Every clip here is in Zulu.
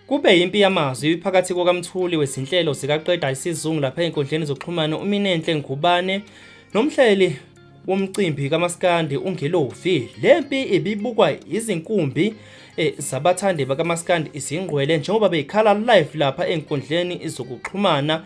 Kube yimpi yamazwi phakathi kukaMthuli wezinhlelo zikaqeda isizungu lapha ey'nkundleni zokuxhumana uMinenhle Ngubane nomhleli womcimbi kaMaskandi uNgelovi. Le mpi ibibukwa izinkumbi zabathandi bakaMaskandi izingqwele njengoba beyikhala live lapha ey'nkundleni zokuxhumana.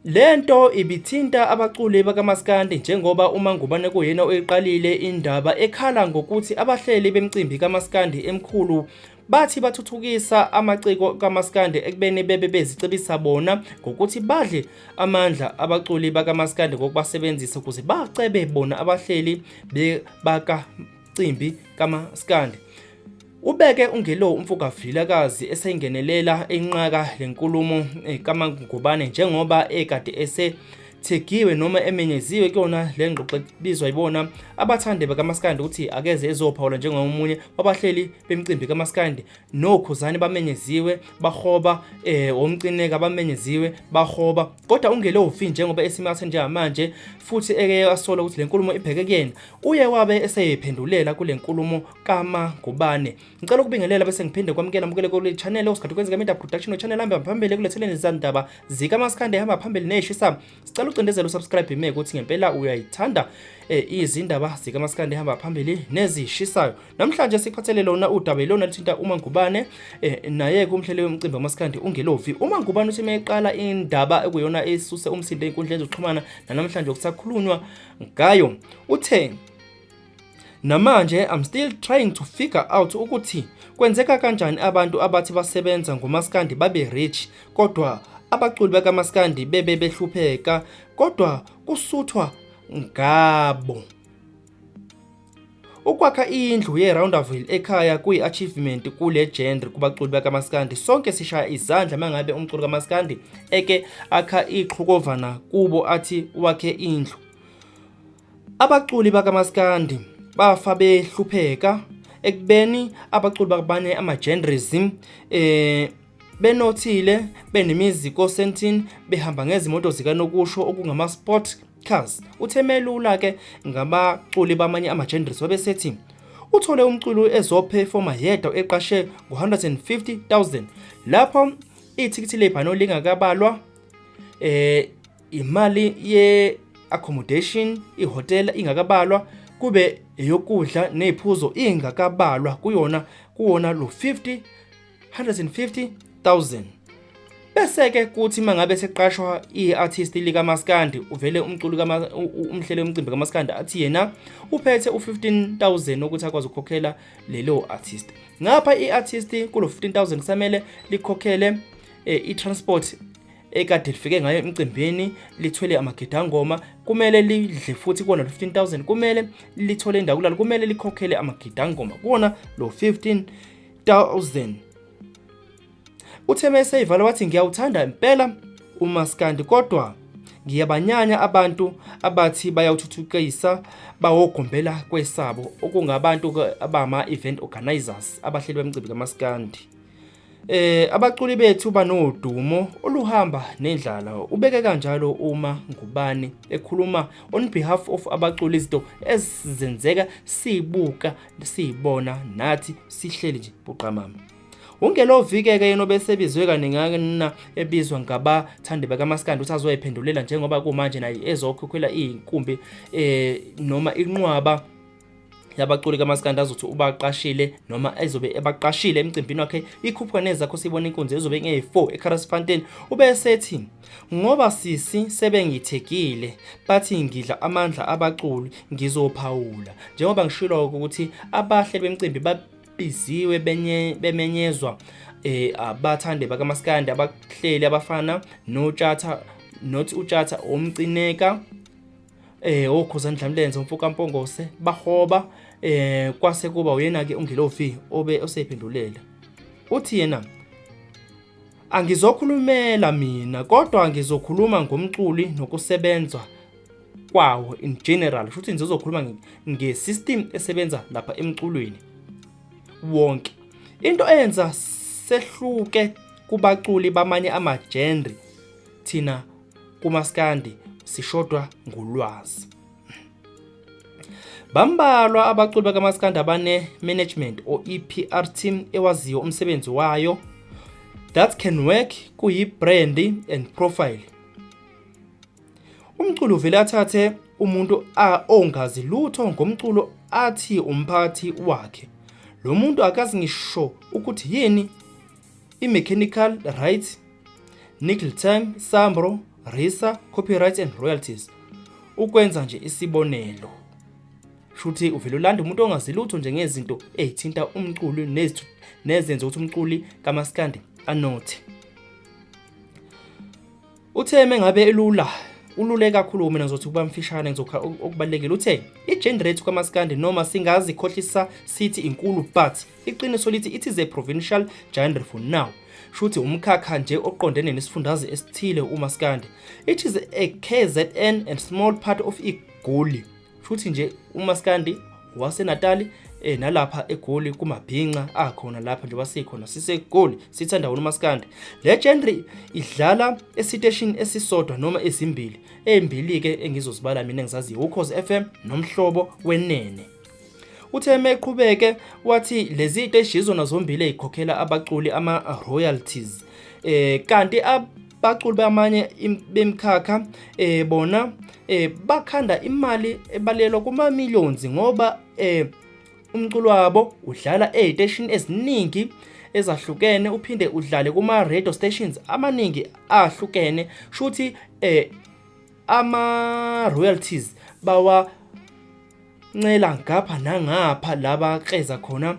Lento ibithinta abaculi bakaMaskandi njengoba uMangubane kuyena oyiqalile indaba ekhala ngokuthi abahleli bemcimbi kaMaskandi emkhulu bathi bathuthukisa amaciko kaMaskandi ekubeni bebe bezicebisa bona ngokuthi badle amandla abaculi bakaMaskandi ngokubasebenzisa ukuze bacebe bona abahleli bakamcimbi kaMaskandi. Ubeke uNgelo umfokaVilakazi esengenelela enqaka lenkulumo kaMangubane njengoba ekade esethegiwe noma emenyeziwe kuyona le ngxoxo ebizwa yibona abathandi bakaMaskandi ukuthi akeze ezophawula njengomunye wabahleli bemcimbi kaMaskandi. Nokhuzani bamenyeziwe bahoba, oMcineka bamenyeziwe bahoba, kodwa uNgelofi njengoba esimathe njengamanje futhi eke wasola ukuthi le nkulumo ibheke kuyena, uye wabe eseyiphendulela kule nkulumo kaMangubane. Ngicela ukubingelela bese ngiphinde kwamukela mukele kule channel osikhathi kwenzeka Media Production channel hamba phambili ekuletheleni izindaba zikaMaskandi hamba phambili neshisa. Sicela ucindezele usubscribe ime ukuthi ngempela uyayithanda izindaba zikaMaskandi hamba phambili nezishisayo. Namhlanje sikuphathele lona udaba ilona lithinta uMangubane naye kumhleli womcimbi kaMaskandi uNgelovi. UMangubane uthi meqala indaba ekuyona esuse umsindo ezinkundleni zokuxhumana namhlanje okusakhulunywa ngayo. Uthe namanje I'm still trying to figure out ukuthi kwenzeka kanjani abantu abathi basebenza ngomaskandi babe rich kodwa abaculi bakamaskandi bebe behlupheka kodwa kusuthwa ngabo. Ukwakha indlu ye-Rounderville ekhaya kuyi-achievement kule genre kubaculi bakamaskandi. Sonke sishaya izandla mangabe umculi kamaskandi eke akha iqhukovana kubo athi wakhe indlu. Abaculi bakamaskandi bafa behlupheka ekubeni abaculi bakubane ama-genres benothile benemizi koSandton behamba ngezimoto zikanokusho okungama-sport cars. Uthe melula ke ngabaculi bamanye ama-genres wabesethi uthole umculi ezoperforma yedwa eqashe ngo-150,000 lapho ithikithi lebhano lingakabalwa, imali ye accommodation ihotela ingakabalwa, kube eyokudla neziphuzo ingakabalwa kuyona kuwona lo 50 150,000. Bese ke kuthi mangabe seqashwa i-artist likaMaskandi uvele umculi umhleli womcimbi kaMaskandi athi yena uphethe u-15,000 ukuthi akwazi ukukhokhela lelo artist. Ngapha i-artist kulo 15,000 kusamele likhokhele i-transport ekade lifike ngayo emcimbini lithwele amagidangoma, kumele lidle futhi kuwona lo 15,000, kumele lithole indawo kulala, kumele likhokhele amagidangoma kuwona lo 15,000. Uthe meseyivala wathi ngiyawuthanda impela umaskandi kodwa ngiyabanyanya abantu abathi bayawuthuthukisa bawogombela kwesabo okungabantu abama-event organizers abahleli bemcimbi kamaskandi. Abaculi bethu banodumo oluhamba nendlala, ubeke kanjalo uma Ngubane ekhuluma on behalf of abaculi, izinto ezenzeka sibuka sibona nathi sihleli nje buqamama. UNgelovi-ke yena obesebizwe kaningana ebizwa ngabathandi bakaMaskandi ukuthi azoyiphendulela njengoba kumanje naye ezokhokhela iy'nkumbi noma inqwaba yabaculi kaMaskandi azothi ubaqashile noma ezobe ebaqashile emcimbini wakhe ikhuphuka nezakho sibona inkunzi ezobe ngeyi-4 eCarasfontein. Ubesethi ngoba sisi sebengithegile bathi ngidla amandla abaculi ngizophawula njengoba ngishilo ukuthi abahleli bemcimbi babiziwe bemenyezwa abathandi bakaMaskandi abahleli abafana noTshatha not uTshatha oMcineka oKhuzani Dlamlenze umfoka Mpongose bahoba kwase kuba uyena ke uNgelovi obe oseyiphendulela. Uthi yena angizokhulumela mina kodwa ngizokhuluma ngomculi nokusebenza kwawo in general, futhi ngizokhuluma nge-system esebenza lapha emculweni wonke. Into eyenza sehluke kubaculi bamanye ama-genre thina kumaskandi sishodwa ngolwazi. Bambalwa abaculi bakaMaskandi abane-management or i-PR team ewaziyo umsebenzi wayo. That can work kuyi-brand and profile. Umculo uvele athathe umuntu ongazi lutho ngomculo athi umphathi wakhe. Lo muntu akazi ngisho ukuthi yini i-mechanical rights, nickel time, SAMRO, RISA, copyright and royalties. Ukwenza nje isibonelo. Shuthi uvele ulanda umuntu ongazi lutho nje ngezinto ezithinta umculo nezenza ukuthi umculi kamaskandi anothe. Uthe mengabe elula ulule kakhulu, mina ngizothi ukuba mfishane, ngizokha okubalulekile. Uthe i-genre yethu kamaskandi noma singazikhohlisa sithi inkulu, but iqiniso lithi it is a provincial genre for now. Shuthi umkhakha nje oqondene nesifundazwe esithile umaskandi. It is a KZN and small part of iGoli. Shuthi nje umaskandi waseNatali nalapha eGoli kumabhinca akhona lapha njengoba sikhona siseGoli sithanda wona umaskandi. Le genre idlala esiteshini esisodwa noma ezimbili, ezimbili-ke engizozibala mina engizaziyo Ukhozi FM noMhlobo Wenene. Uthe meqhubeke wathi lezi teshi izona zombili ezikhokhela abaculi ama-royalties, kanti abaculi bamanye bemkhakha bona bakhanda imali ebalelwa kuma-millions ngoba umculo wabo udlala eziteshini eziningi ezahlukene, uphinde udlale kuma-radio stations amaningi ahlukene. Shuthi ama-royalties bawa ncela ngapha nangapha labakleza khona,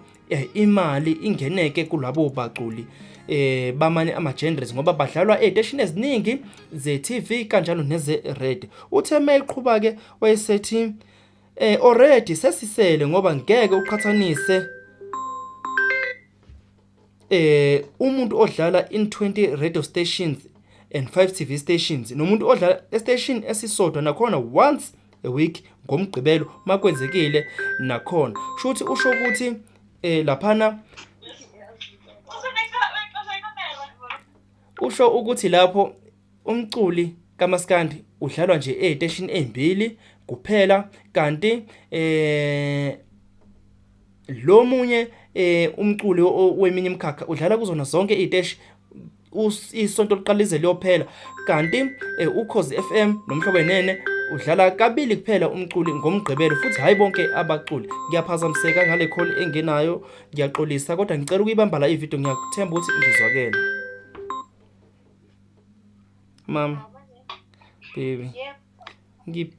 imali ingeneke kulabo baculi bamanye ama-genres ngoba badlalwa eziteshini eziningi ze-TV kanjalo neze-radio. Uthe meqhuba-ke wayesethi already sesisele ngoba ngeke uqhathanise umuntu odlala in 20 radio stations and 5 TV stations nomuntu odlala estation esisodwa nakhona once a week ngoMgqibelo makwenzekile nakhona. Shuthi usho ukuthi laphana usho ukuthi lapho umculi kaMaskandi udlalwa nje eziteshini ezimbili kuphela, kanti lo munye umculi weminye imikhakha udlala kuzona zonke iziteshi isonto liqala lize liyophela, kanti Ukhozi FM noMhlobo Wenene udlala kabili kuphela umculi ngoMgqibelo, futhi hayi bonke abaculi. Ngiyaphazamiseka ngale call engenayo, ngiyaxolisa, kodwa ngicela ukuyibamba la ivideo, ngiyakuthemba ukuthi ngizwakele. Mama baby. Yebo. Ngi